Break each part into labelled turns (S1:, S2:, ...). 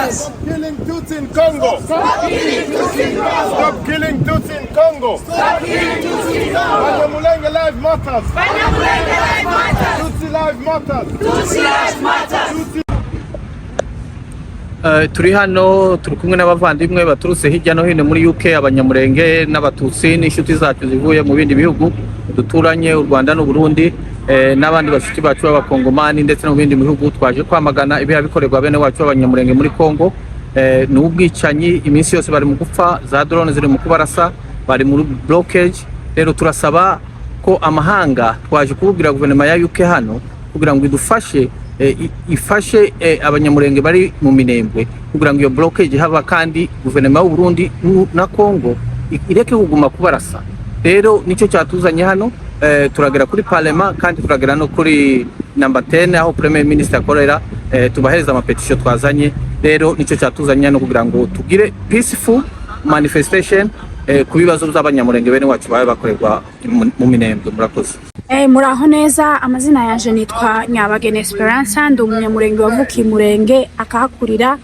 S1: matters.
S2: Stop killing Tutsi in Congo.
S1: Stop killing Tutsi in Congo.
S2: Stop killing Tutsi in Congo.
S1: Stop killing Tutsi in Congo.
S2: Banyamulenge life matters.
S1: Banyamulenge life matters.
S2: Tutsi life matters.
S1: Tutsi life matters.
S2: Tutsi
S3: Turi hano turi kumwe n'abavandimwe baturutse hirya no hino muri UK, Abanyamurenge n'Abatutsi n'inshuti zacu zivuye mu bindi bihugu duturanye, u Rwanda n'u Burundi, n'abandi bashuti bacu b'Abakongomani ndetse no mu bindi bihugu. Twaje kwamagana ibiha bikorerwa bene wacu b'Abanyamurenge muri Kongo. Ni ubwicanyi iminsi yose, bari mu gupfa, za drone ziri mu kubarasa, bari muri blockage. Rero turasaba ko amahanga, twaje kububwira guverinoma ya UK hano kugira ngo idufashe, ifashe Abanyamurenge bari mu Minembwe kugira ngo iyo blockage haba, kandi guverinoma y'u Burundi na Congo ireke kuguma kubarasa. Rero nicyo cyatuzanye hano. Turagera kuri parlement kandi turagera no kuri number 10 aho premier minister akorera, tubahereza amapetition twazanye. Rero nicyo cyatuzanye hano kugira ngo tugire peaceful manifestation ku bibazo by'Abanyamurenge bene wacu baba bakorerwa mu Minembwe. Murakoze.
S4: Muraho neza. Amazina yanje nitwa Nyabageni Esperance, ndi Umunyamurenge wavukiye Murenge akahakurira.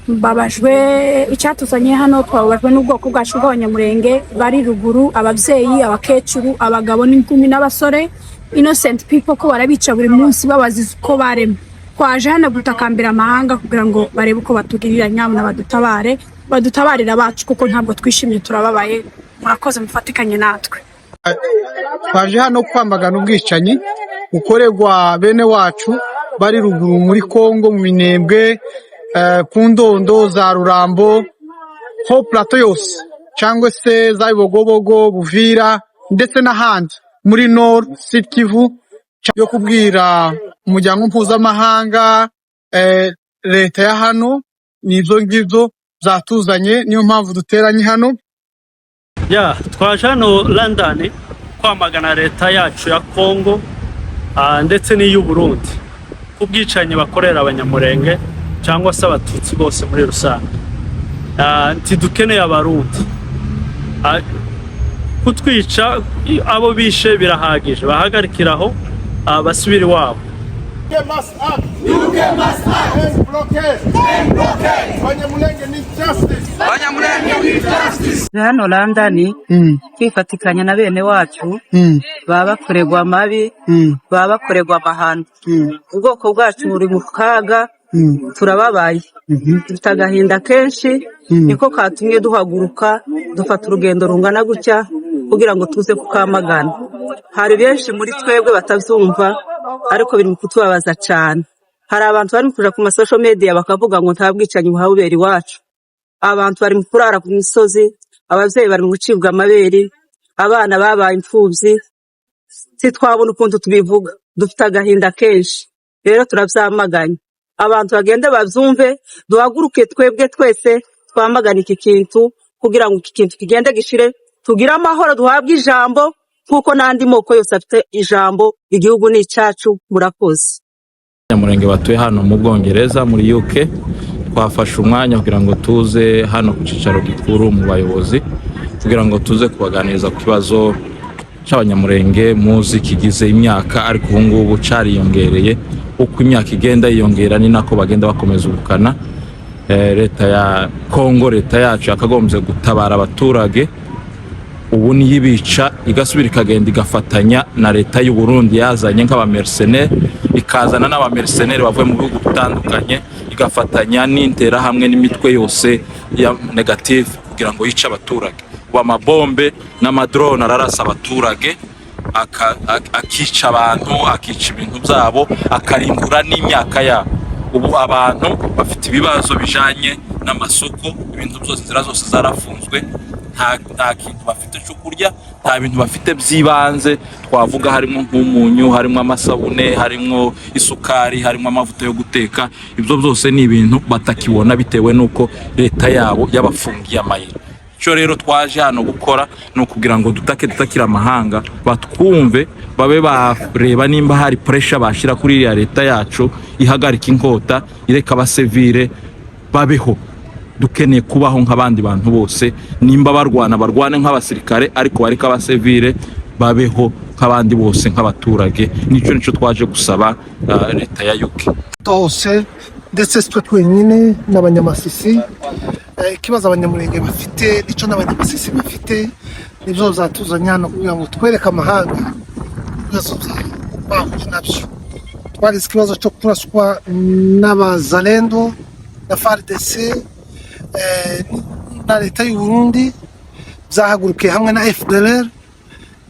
S4: Mbabajwe, icyatuzanye hano, twababajwe n'ubwoko bwacu bw'Abanyamurenge bari ruguru, ababyeyi, abakecuru, abagabo n'inkumi n'abasore, innocent people, ko barabica buri munsi babaziza uko baremwe. Twaje hano gutakambira amahanga kugira ngo barebe uko batugirira, nyabuna badutabare, badutabarira abacu, kuko ntabwo twishimye, turababaye. Murakoze, mufatikanye natwe.
S5: Twaje hano kwamagana ubwicanyi bukorerwa bene wacu bari ruguru muri Kongo mu Minembwe, ku Ndondo za Rurambo, ho plateau yose, cyangwa se za Bibogobogo, Buvira ndetse n'ahandi muri Nord Sud Kivu, yo kubwira umuryango mpuzamahanga, leta ya hano. Ni ibyo ngibyo byatuzanye, niyo mpamvu duteranye hano.
S6: Ya, twaje hano London kwamagana leta yacu ya Congo ndetse n'iy'u Burundi ku bwicanyi bakorera Abanyamurenge cyangwa se Abatutsi bose muri rusange. Ntidukeneye Abarundi kutwica. Abo bishe birahagije, bahagarikiraho, basubire iwabo.
S2: UK must act.
S1: UK must act.
S2: End blockade.
S1: End blockade.
S2: Banyamulenge need justice.
S1: Banyamulenge need justice.
S7: Hano London kwifatikanya na bene wacu baba bakorerwa amabi, baba bakorerwa amahano. Ubwoko bwacu buri mu kaga, turababaye, dufite agahinda kenshi. Niko katumye duhaguruka dufata urugendo rungana gutya kugira ngo tuze kukamagana. Hari benshi muri twebwe batabyumva, ariko biri mu kutubabaza cyane. Hari abantu bari kuja ku ma social media bakavuga ngo nta bwicanyi buhabera iwacu. Abantu bari mu kurara ku misozi, ababyeyi bari mu gucibwa amabere, abana babaye imfubyi. Ntitwabona ukuntu tubivuga, dufite agahinda kenshi. Rero turabyamaganye, abantu bagende babyumve, duhaguruke twebwe twese twamagane iki kintu kugira ngo iki kintu kigende gishire, tugire amahoro, duhabwe ijambo nk'uko n'andi moko yose afite ijambo. Igihugu ni icyacu. Murakoze.
S8: Abanyamurenge batuye hano mu Bwongereza, muri UK, twafashe umwanya kugira ngo tuze hano ku cyicaro gikuru mu bayobozi kugira ngo tuze kubaganiriza ku kibazo cy'Abanyamurenge muzi kigize imyaka, ariko ubu ngubu cariyongereye. Uko imyaka igenda yiyongera ni nako bagenda bakomeza ubukana. Leta ya Kongo, leta yacu yakagombye gutabara abaturage, ubu niyo ibica, igasubira ikagenda igafatanya na leta y'u Burundi yazanye nk'abamercenaires, ikazana n'abamercenaires bavuye mu bihugu bitandukanye, igafatanya n'interahamwe n'imitwe yose ya negative kugira ngo yice abaturage. Ubu amabombe n'amadrone ararasa abaturage, akica abantu, akica ibintu byabo, akarimbura n'imyaka yabo. Ubu abantu bafite ibibazo bijanye n'amasoko, ibintu byose, inzira zose zarafunzwe, nta kintu bafite cyo kurya, nta bintu bafite by'ibanze twavuga, harimo nk'umunyu, harimo amasabune, harimo isukari, harimo amavuta yo guteka. Ibyo byose ni ibintu batakibona bitewe n'uko leta yabo yabafungiye amayira. Icyo rero twaje hano gukora ni ukugira ngo dutake, dutakire amahanga batwumve, babe bareba nimba hari pressure bashyira kuri iriya leta yacu, ihagarika inkota, ireka abasivile babeho. Dukeneye kubaho nk'abandi bantu bose. Nimba barwana, barwane nk'abasirikare, ariko bareke abasivile babeho nk'abandi bose, nk'abaturage. Nicyo twaje gusaba leta ya UK.
S5: Tose.
S9: Ndetse si twe twenyine, n'Abanyamasisi. Ikibazo Abanyamurenge bafite nicyo n'Abanyamasisi bafite, nibyo byatuzanye hano kugira ngo twereke amahanga ibibazo bahuye nabyo. Twagize ikibazo cyo kuraswa n'Abazalendo na FARDC na leta y'u Burundi byahagurukiye hamwe na FDLR.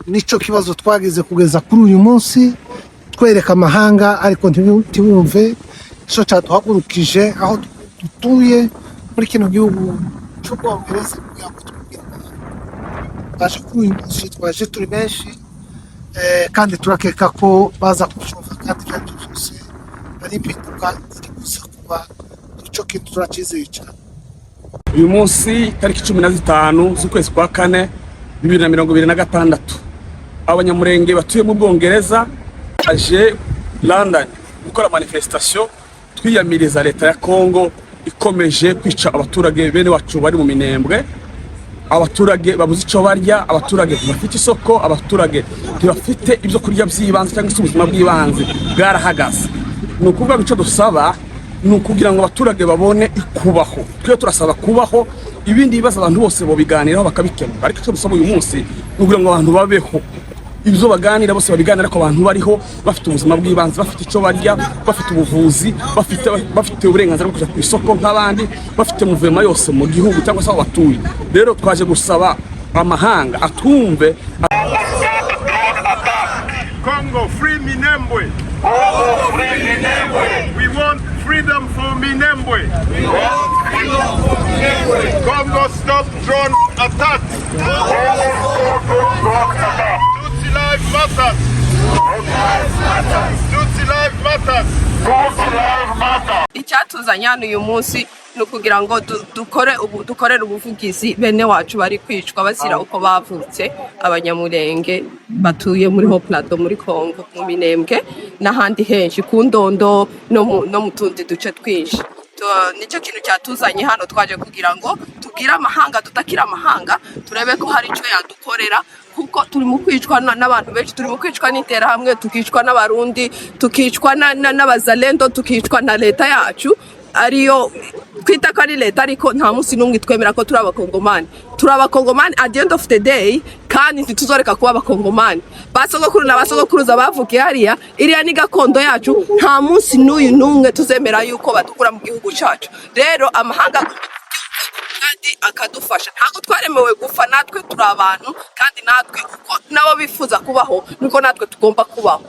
S9: Nicyo kibazo twagize kugeza kuri uyu munsi, twereka amahanga ariko ntibumve. Nicyo cyaduhagurukije aho dutuye muri kino gihugu cy'Ubwongereza kugira ngo tubwire amahanga. Twaje kuri uyu munsi, twaje turi benshi, kandi turakeka ko baza kubyumva, kandi ibyo ari byo byose ari impinduka ziri kuza kuba. Icyo kintu turacyizeye cyane.
S10: Uyu munsi tariki 15 z'ukwezi kwa kane 2026, Abanyamurenge batuye mu Bwongereza baje London gukora manifestation twiyamiriza leta ya Congo ikomeje kwica abaturage bene wacu bari mu Minembwe. Abaturage babuze icyo barya, abaturage ntibafite isoko, abaturage ntibafite ibyo kurya by'ibanze cyangwa se ubuzima bw'ibanze bwarahagaze. Ni ukuvuga ngo icyo dusaba ni ukugira ngo abaturage babone ikubaho. Twe turasaba kubaho, ibindi bibazo abantu bose bobiganiraho bakabikemura, ariko icyo dusaba uyu munsi ni ukugira ngo abantu babeho. Ibyo baganira bose babiganira, ariko abantu bariho bafite ubuzima bw'ibanze, bafite icyo barya, bafite ubuvuzi, bafite uburenganzira bwo kujya ku isoko nk'abandi, bafite mouvement yose mu gihugu cyangwa se aho batuye. Rero twaje gusaba amahanga atwumve.
S2: Congo, free Minembwe.
S1: Congo, free Minembwe.
S2: We want freedom for Minembwe.
S1: We want freedom for Minembwe.
S2: Congo, stop drone attacks.
S1: Congo, stop drone attacks.
S2: Tutsi life matters.
S1: Lives matters.
S2: Tutsi life matters.
S1: Tutsi life matters.
S11: Icyatuzanye hano uyu munsi ni ukugira ngo dukore ubu, dukorere ubuvugizi bene wacu bari kwicwa bazira uko bavutse, Abanyamurenge batuye muri Hauts Plateau, muri Congo, mu Minembwe n'ahandi henshi ku Ndondo no mu tundi duce twinshi. Nicyo kintu cyatuzanye hano. Twaje kugira ngo tubwire amahanga, tutakire amahanga, turebe ko hari icyo yadukorera, kuko turi mu kwicwa n'abantu benshi. Turi mu kwicwa n'Interahamwe, tukicwa n'Abarundi, tukicwa n'Abazalendo, tukicwa na leta yacu ariyo twita ko ari leta, ariko nta munsi n'umwe twemera ko turi Abakongomani. Turi Abakongomani at the end of the day, kandi ntituzoreka kuba Abakongomani. Ba sogokuru na ba sogokuruza bavukiye hariya, iriya ni gakondo yacu. Nta munsi n'uyu n'umwe tuzemera yuko badukura mu gihugu cyacu. Rero amahanga agomba kandi akadufasha. Ntabwo twaremewe gupfa, natwe turi abantu, kandi natwe uko nabo bifuza kubaho niko natwe tugomba kubaho.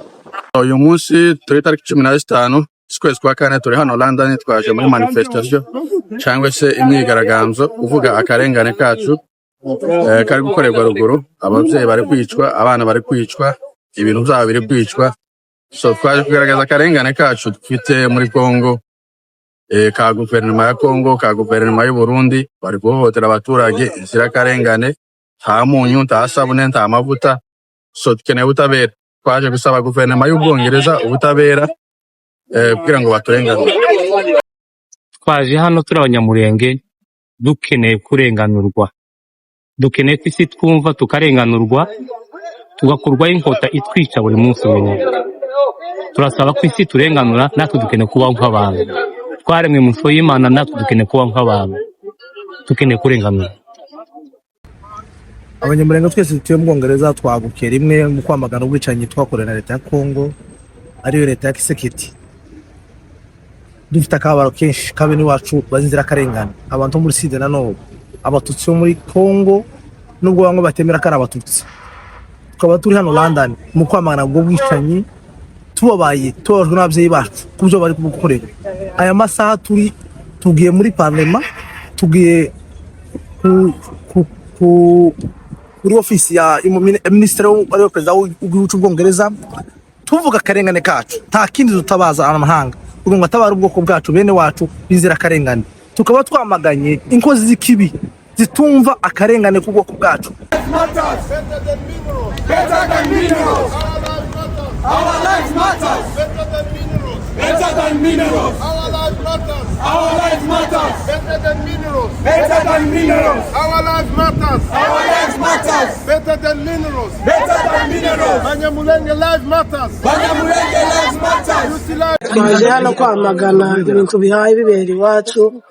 S12: Uyu munsi turi tariki 15 z'ukwezi kwa kane, turi hano London, twaje muri manifestation cyangwa se imyigaragambyo kuvuga akarengane kacu kari gukorerwa ruguru. Ababyeyi bari kwicwa, abana bari kwicwa, ibintu byabo biri kwicwa. So twaje kugaragaza akarengane kacu dufite muri Congo, ka guverinoma ya Congo, ka guverinoma y'u Burundi. Bari guhohotera abaturage inzirakarengane, nta munyu, nta sabune, nta mavuta. So dukeneye ubutabera. Twaje gusaba guverinoma y'Ubwongereza ubutabera kugira ngo baturenganure.
S13: Twaje hano turi Abanyamurenge, dukeneye kurenganurwa, dukeneye ko isi twumva, tukarenganurwa, tugakurwaho inkota itwica buri munsi buri. Turasaba ko isi turenganura. Natwe dukeneye kubaho nk'abantu twaremwe mu ishusho y'Imana. Natwe dukeneye kubaho nk'abantu, dukeneye kurenganura.
S14: Abanyamurenge twese dutuye mu Bwongereza twahagurukiye rimwe mu kwamagana ubwicanyi twakorewe na leta ya Kongo, ariyo leta ya Tshisekedi. Dufite akababaro kenshi ka bene wacu b'inzirakarengane, abantu bo muri Sud na Nord, Abatutsi bo muri Kongo, nubwo bamwe batemera ko ari Abatutsi. Tukaba turi hano London mu kwamagana ubwo bwicanyi, tubabaye, tubabajwe n'ababyeyi bacu ku byo bari gukorera. Aya masaha turi tugiye muri parlement, tugiye kuri ofisi ya minisitiri ariwe perezida w'igihugu cy'Ubwongereza, tuvuga akarengane kacu. Nta kindi dutabaza amahanga kugira ngo atabare ubwoko bwacu, bene wacu b'inzirakarengane. Tukaba twamaganye inkozi z'ikibi zitumva akarengane k'ubwoko bwacu.
S1: Matters. Better than minerals. Our life matters.
S2: Better than minerals.
S1: Better than minerals.
S2: Our life matters.
S1: Our life matters.
S2: Better than minerals.
S1: Better than minerals.
S2: Our life matters.
S1: Our life matters.
S2: Better than minerals.
S1: Better than minerals.
S2: Banyamulenge life matters.
S1: Banyamulenge life matters.
S2: Utilize
S15: Twaje hano kwamagana ibintu bihaye bibera iwacu.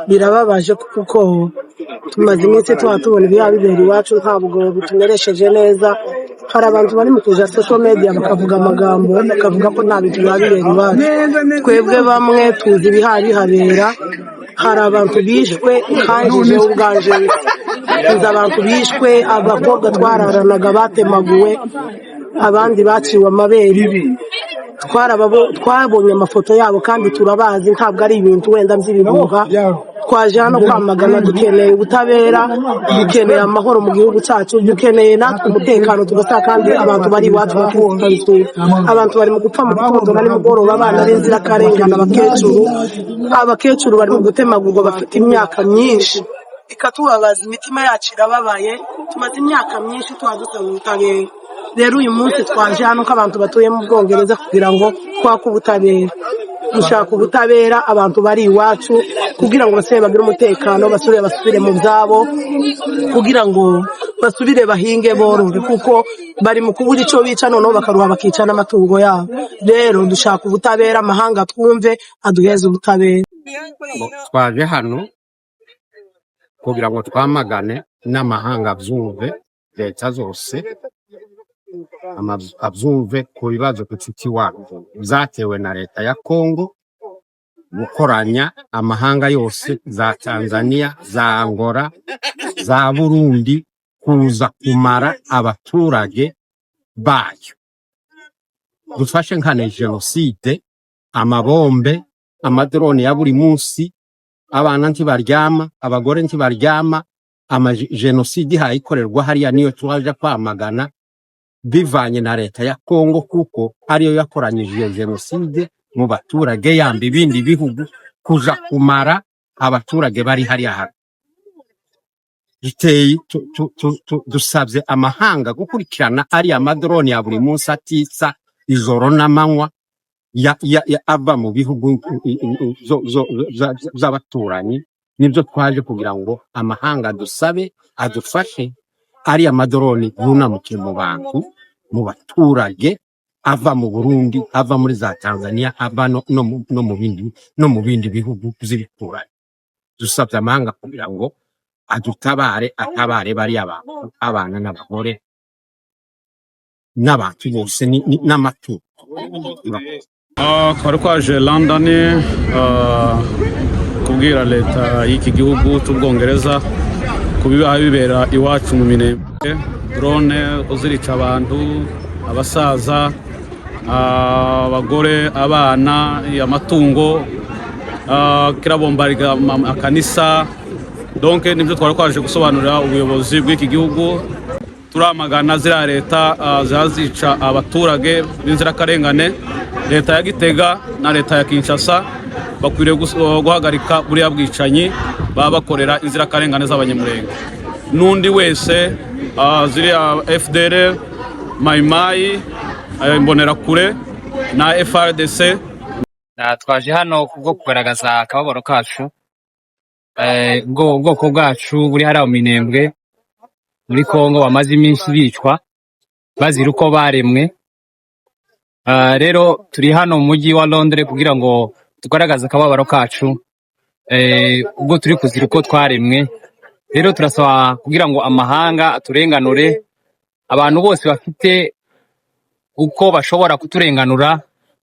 S15: Birababaje kuko tumaze iminsi tuba tubona ibihaye bibera iwacu, ntabwo bitumeresheje neza. Hari abantu bari mu kuja social media bakavuga amagambo, bakavuga ko nta bintu biba bibera iwacu. Twebwe bamwe tuzi ibihaye bihabera. Hari abantu bishwe, kandi jewe ubwanje tuzi abantu bishwe, abakobwa twararanaga batemaguwe, abandi baciwe amabere. Twabonye amafoto yabo kandi turabazi, ntabwo ari ibintu wenda by'ibihuha. Twaje hano kwamagana, dukeneye ubutabera, dukeneye amahoro mu gihugu cyacu, dukeneye natwe umutekano tugasa, kandi abantu bari iwacu bakisura. Abantu bari mu gupfa mu gitondo na nimugoroba, abana b'inzirakarengane, abakecuru bari mu gutemagurwa bafite imyaka myinshi, ikatubabaza, imitima yacu irababaye. Tumaze imyaka myinshi tuba dusaba ubutabera. Rero uyu munsi twaje hano nk'abantu batuye mu Bwongereza kugira ngo twake ubutabera, gushaka ubutabera abantu bari iwacu, kugira ngo basubire bagire umutekano, basubire mu byabo, kugira ngo basubire bahinge borore, kuko bari mu kubura icyo bica, noneho bakaruha bakica n'amatungo yabo. Rero dushaka ubutabera, amahanga twumve aduheze ubutabera.
S16: Twaje hano kugira ngo twamagane n'amahanga abyumve, leta zose abyumve ku bibazo dufite iwacu byatewe na leta ya Kongo gukoranya amahanga yose, za Tanzania, za Angola, za Burundi, kuza kumara abaturage bayo. Dufashe nkane jenoside, amabombe, amadrone ya buri munsi, abana ntibaryama, abagore ntibaryama, ama jenoside ihaye ikorerwa hariya, niyo twaje kwamagana bivanye na leta ya Kongo, kuko ariyo yakoranyije iyo jenoside mu baturage, yamba ibindi bihugu kuja kumara abaturage bari hariya hantu. Duteye dusabye amahanga gukurikirana ariya madrone ya buri munsi atitsa ijoro n'amanywa ya ava mu bihugu by'abaturanyi. Nibyo twaje kugira ngo amahanga dusabe adufashe ariya madrone yunamuke mu bantu, mu baturage, ava mu Burundi, ava muri za Tanzania, ava no mu bindi bihugu by'ibituranyi. Dusabye amahanga kugira ngo adutabare, atabare bariya bantu, abana n'abagore n'abantu bose n'amatungo.
S17: Twari twaje London kubwira leta y'iki gihugu cy'Ubwongereza ku bibaha bibera iwacu mu Minembwe, drone uzirica abantu, abasaza, abagore, abana, amatungo, kirabombariga akanisa. Donc nibyo twari twaje gusobanurira ubuyobozi bw'iki gihugu. Turamagana ziriya leta ziba zica abaturage b'inzirakarengane. Leta ya Gitega na leta ya Kinshasa bakwiriye guhagarika buriya bwicanyi baba bakorera inzirakarengane z'Abanyamulenge n'undi wese, ziriya FDLR, Mayimayi, Imbonerakure na FARDC.
S13: Twaje hano kubwo kugaragaza akababaro kacu, ubwoko bwacu buri hariya mu Minembwe muri Kongo bamaze iminsi bicwa bazira uko baremwe. Rero turi hano mu mujyi wa Londres kugira ngo tugaragaze akababaro kacu, ubwo turi kuzira uko twaremwe. Rero turasaba kugira ngo amahanga aturenganure, abantu bose bafite uko bashobora kuturenganura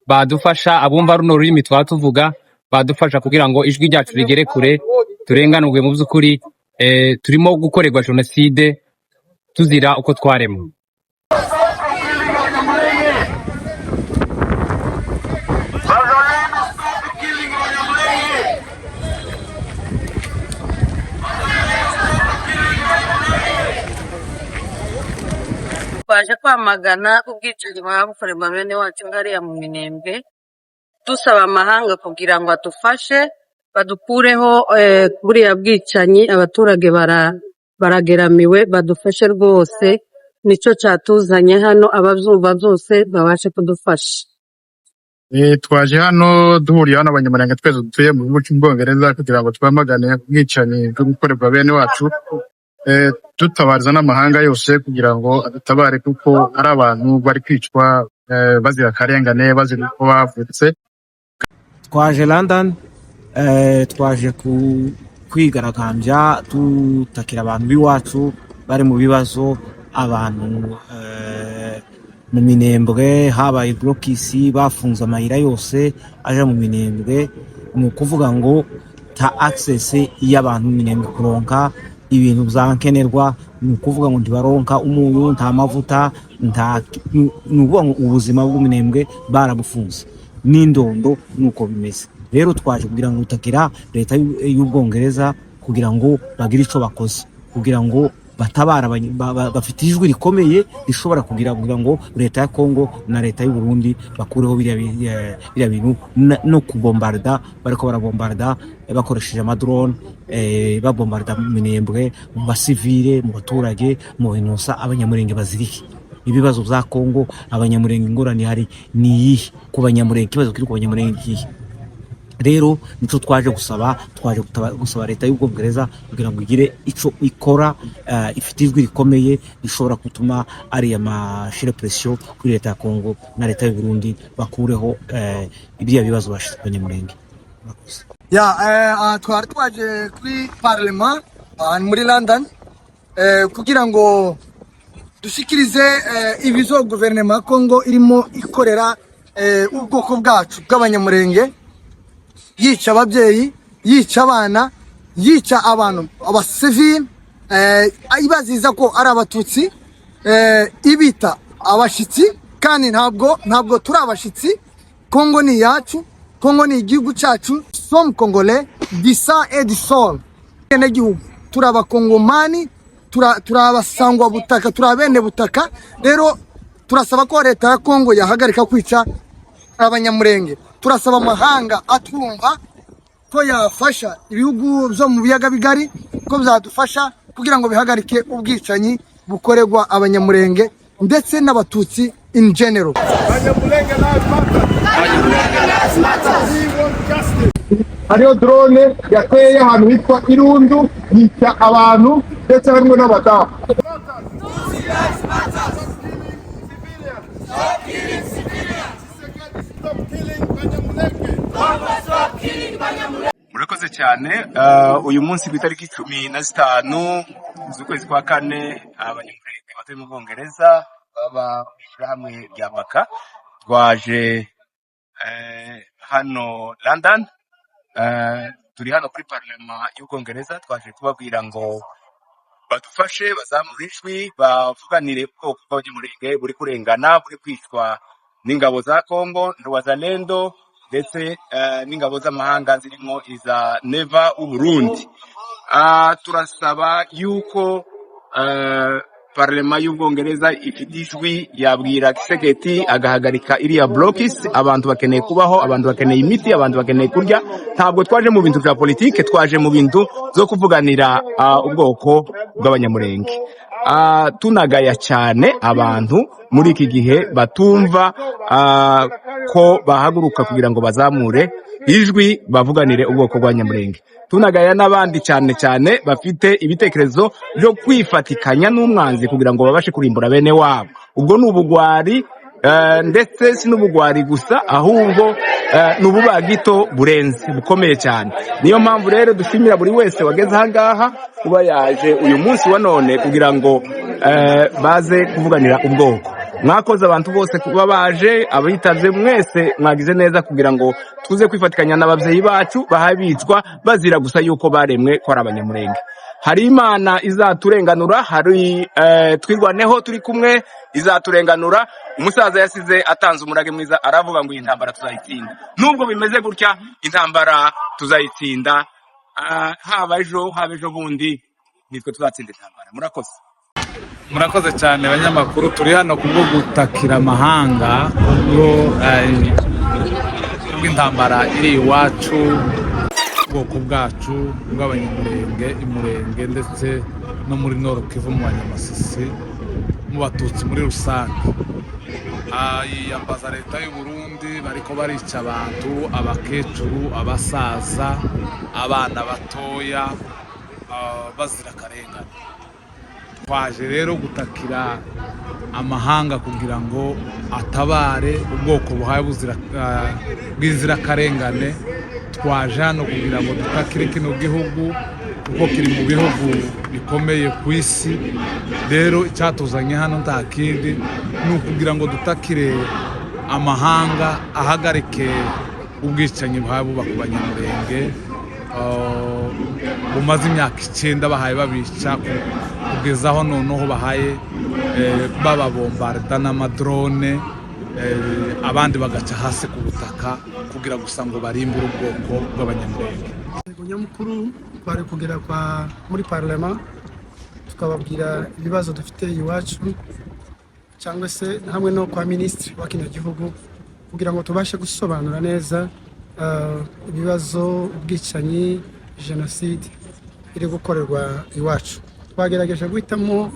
S13: badufasha, abumva runo rurimi twaba tuvuga badufasha kugira ngo ijwi ryacu rigere kure, turenganurwe. Mu by'ukuri turimo gukorerwa jenoside tuzira uko twaremwe.
S18: Twaje kwamagana ubwicanyi baba bukorerwa bene wacu hariya mu Minembwe, dusaba amahanga kugira ngo adufashe badukureho buriya bwicanyi. Abaturage barageramiwe, badufashe rwose, nicyo cyatuzanye hano, ababyumva byose babashe kudufasha.
S19: Twaje hano duhuriye hano Abanyamurenge twese dutuye mu gihugu cy'Ubwongereza kugira ngo twamagane ubwicanyi bwo gukorerwa bene wacu, dutabariza n'amahanga yose kugira ngo adutabare, kuko ari abantu bari kwicwa bazira akarengane, bazira uko bavutse.
S20: Twaje London, twaje kwigaragambya dutakira abantu b'iwacu bari mu bibazo, abantu mu Minembwe habaye blocus, bafunze amayira yose aja mu Minembwe. Ni ukuvuga ngo ta access y'abantu mu Minembwe kuronka ibintu vya nkenerwa, ni ukuvuga ngo ntibaronka umunyu, nta mavuta, nta, ni ukuvuga ngo ubuzima bw'Uminembwe barabufunze n'indondo, nuko bimeze. Rero twaje kugira ngo gutakira leta y'Ubwongereza kugira ngo bagire ico bakoze, kugira ngo batabara bafite ijwi rikomeye rishobora kugira ngo leta ya Kongo na leta y'u Burundi bakureho biriya bintu no kubombarda bariko barabombarda, bakoresheje amadrone, babombarda mu Minembwe, mu basivile, mu baturage, mu binosa Abanyamurenge bazirike. Ibibazo vya Kongo, Abanyamurenge ingorane hari ni iyihe ku Banyamurenge? Ikibazo kiri ku Banyamurenge ikihe? Rero nico twaje gusaba, twaje gusaba leta y'Ubwongereza kugira ngo igire ico ikora, ifite ijwi rikomeye rishobora gutuma ariya mashire pression kuri leta ya Kongo na leta y'u Burundi, bakureho ibiriya bibazo bashize ku Banyamurenge.
S21: Ya, twari twaje kuri parlement muri London kugira ngo dushikirize ibizo guverinoma ya Congo irimo ikorera ubwoko bwacu bw'Abanyamurenge, yica ababyeyi, yica abana, yica abantu abasivili, ibaziza ko ari Abatutsi, ibita abashitsi, kandi ntabwo turi abashitsi. Congo ni iyacu, Congo ni igihugu cyacu. Sommes congolais du sang et du sol, gihugu, turi Abakongomani, turi abasangwa butaka, turi abene butaka. Rero turasaba ko leta ya Congo yahagarika kwica Abanyamurenge. Turasaba amahanga atwumva ko yafasha ibihugu byo mu biyaga bigari, ko byadufasha kugira ngo bihagarike ubwicanyi bukorerwa Abanyamurenge ndetse n'Abatutsi in general.
S2: Banyamulenge lives matter. Banyamulenge lives matter. We want justice.
S19: Hariho drone yateye ahantu hitwa Irundu, yica abantu ndetse harimo n'abadamu.
S1: Tutsi lives matter. Stop killing civilians.
S2: Stop killing Banyamulenge.
S1: Stop killing Banyamulenge.
S22: Murakoze cyane. Uyu munsi ku itariki 15 z'ukwezi kwa kane, Abanyamurenge batuye mu Bwongereza baba mu ishyirahamwe rya Maka twaje hano London. Turi hano kuri parlement y'Ubwongereza, twaje kubabwira ngo badufashe bazamure ijwi, bavuganire ubwoko bw'Abanyamurenge buri kurengana, buri kwicwa n'ingabo za Congo, Wazalendo, ndetse n'ingabo z'amahanga zirimo iza Neva w'Uburundi. Turasaba yuko parlement y'Ubwongereza ifite ijwi yabwira Tshisekedi agahagarika iriya blocus. Abantu bakeneye kubaho, abantu bakeneye imiti, abantu bakeneye kurya. Ntabwo twaje mu bintu bya politike, twaje mu bintu byo kuvuganira ubwoko bw'Abanyamurenge. Tunagaya cyane abantu muri iki gihe batumva ko bahaguruka kugira ngo bazamure ijwi, bavuganire ubwoko bw'Abanyamurenge. Tunagaya n'abandi cyane cyane bafite ibitekerezo byo kwifatikanya n'umwanzi kugira ngo babashe kurimbura bene wabo. Ubwo ni ubugwari, ndetse si n'ubugwari gusa, ahubwo ni ububagito burenze bukomeye cyane. Niyo mpamvu rero dushimira buri wese wageze aha ngaha kuba yaje uyu munsi wa none kugira ngo baze kuvuganira ubwoko. Mwakoze abantu bose kuba baje, abitabye mwese mwagize neza kugira ngo tuze kwifatikanya n'ababyeyi bacu bahabicwa bazira gusa yuko baremwe ko ari Abanyamurenge. Hari Imana izaturenganura, hari Twirwaneho turi kumwe izaturenganura. Umusaza yasize atanze umurage mwiza, aravuga ngo iyi ntambara tuzayitsinda. Nubwo bimeze gutya, intambara tuzayitsinda. Haba ejo, haba ejo bundi, nitwe tuzatsinda intambara. Murakoze.
S23: Murakoze cyane abanyamakuru. Turi hano kubwo gutakira amahanga kubwo kubw'intambara iri iwacu, ubwoko bwacu bw'Abanyamurenge, Imurenge ndetse no muri Nord Kivu, mu Banyamasisi, mu Batutsi muri rusange. Yiyambaza leta y'u Burundi, bariko barica abantu, abakecuru, abasaza, abana batoya, bazira akarengane. Twaje rero gutakira amahanga kugira ngo atabare ubwoko buhaye buzira bw'inzirakarengane. Twaje hano kugira ngo dutakire kino gihugu kuko kiri mu bihugu bikomeye ku isi. Rero icyatuzanye hano nta kindi, ni ukugira ngo dutakire amahanga ahagarike ubwicanyi buhaye buba ku Banyamurenge bumaze imyaka 9, bahaye babica kugeza aho noneho bahaye bababombarda n'amadrone, abandi bagaca hasi ku butaka kugira gusa ngo barimbure ubwoko bw'Abanyamurenge.
S3: Intego nyamukuru twari kugera kwa muri parlement, tukababwira ibibazo dufite iwacu, cyangwa se hamwe no kwa minisitiri wa kino gihugu, kugira ngo tubashe gusobanura neza ibibazo, ubwicanyi, jenoside iri gukorerwa iwacu. Twagerageje guhitamo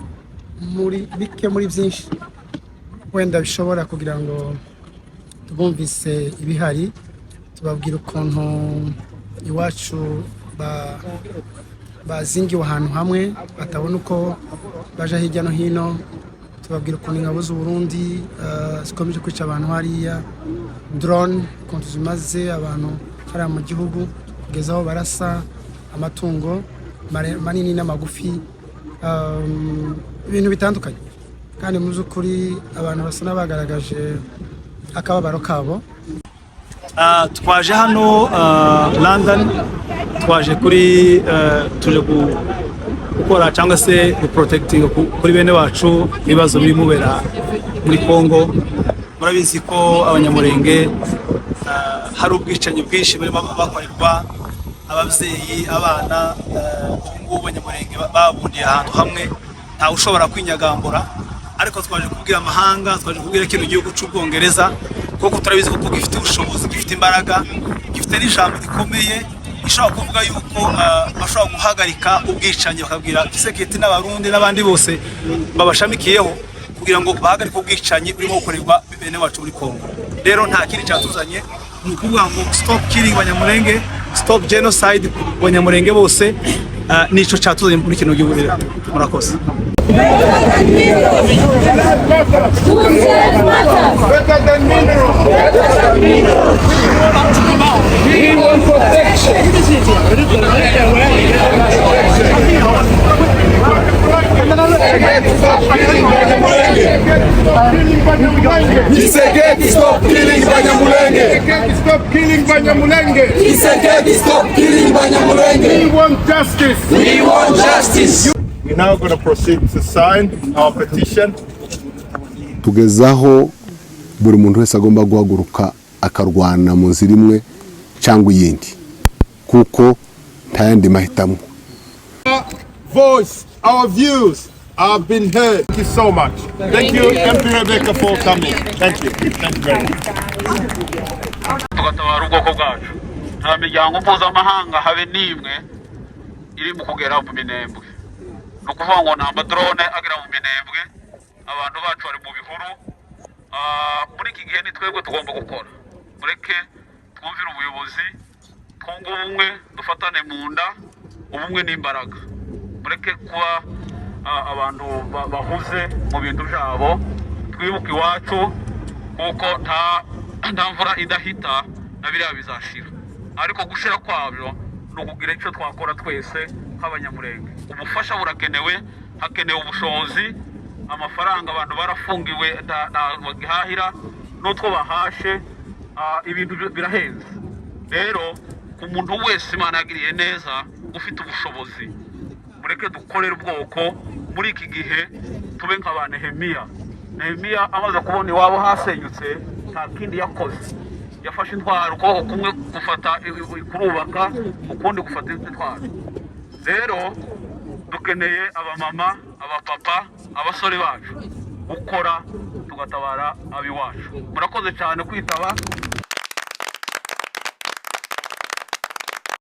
S3: muri bike muri byinshi wenda bishobora kugira ngo tubumvise ibihari, tubabwira ukuntu iwacu bazingiwe ahantu hamwe, batabona uko baja hirya no hino. Tubabwira ukuntu ingabo z'u Burundi zikomeje kwica abantu hariya, drone ukuntu zimaze abantu hariya mu gihugu, kugeza aho barasa amatungo manini n'amagufi, ibintu bitandukanye. Kandi mu by'ukuri abantu basa n'abagaragaje akababaro kabo.
S4: Twaje hano London, twaje kuri tuje gukora cyangwa se guprotecting kuri bene bacu ibibazo biri mubera muri Congo. Murabizi ko Abanyamurenge hari ubwicanyi bwinshi burimo bakorerwa, ababyeyi, abana. Ubu ngubu Abanyamurenge babundiye ahantu hamwe, ntawe ushobora kwinyagambura. Ariko twaje kubwira amahanga, twaje kubwira kino gihugu cy'Ubwongereza, kuko turabizi ko gifite ubushobozi, gifite imbaraga, gifite n'ijambo rikomeye ishobora kuvuga yuko bashobora guhagarika ubwicanyi, bakabwira Tshisekedi n'Abarundi n'abandi bose babashamikiyeho kugira ngo bahagarike ubwicanyi burimo gukorerwa bene wacu muri Kongo. Rero nta kindi cyatuzanye, ni ukuvuga ngo stop killing Banyamurenge, stop genocide ku Banyamurenge bose. Nico cyatuzanye muri kino gihugu. Rero murakoze.
S2: Better than minerals. We want protection. Stop killing Banyamulenge.
S1: Tshisekedi, stop killing Banyamulenge.
S2: Tshisekedi, stop killing Banyamulenge.
S1: Tshisekedi, stop killing Banyamulenge.
S2: We want justice.
S1: We want justice.
S2: We're now going to proceed to sign our petition.
S6: Tugezaho buri muntu wese agomba guhaguruka akarwana mu nzira imwe cyangwa iyindi, kuko nta yandi mahitamo.
S2: Voice, our views have been heard. Thank you so much. Thank you, MP Rebecca, for coming. Thank you. Thank you very much.
S17: Tugatabara ubwoko bwacu. Nta miryango mpuzamahanga habe n'imwe iri mu kugera mu Minembwe. Ni ukuvuga ngo nta madrone agera mu Minembwe, abantu bacu bari mu bihuru. Muri iki gihe ni twebwe tugomba gukora. Mureke twumvire ubuyobozi, twunge ubumwe, dufatane mu nda. Ubumwe n'imbaraga. Mureke kuba abantu bahuze mu bintu byabo, twibuke iwacu, kuko nta mvura idahita, na biriya bizashira. Ariko gushira kwabyo ni ukugira icyo twakora twese nk'Abanyamurenge. Ubufasha burakenewe, hakenewe ubushobozi, amafaranga. Abantu barafungiwe, nta bagihahira n'utwo bahashe, ibintu birahenze. Rero ku muntu wese Imana yagiriye neza, ufite ubushobozi, mureke dukorere ubwoko muri iki gihe, tube nka ba Nehemiya. Nehemiya amaze kubona iwabo hasenyutse, nta kindi yakoze, yafashe intwaro, ukuboko kumwe gufata kurubaka, ukundi gufata intwaro. Rero dukeneye abamama, abapapa, abasore bacu gukora, tugatabara ab'iwacu. Murakoze cyane kwitaba.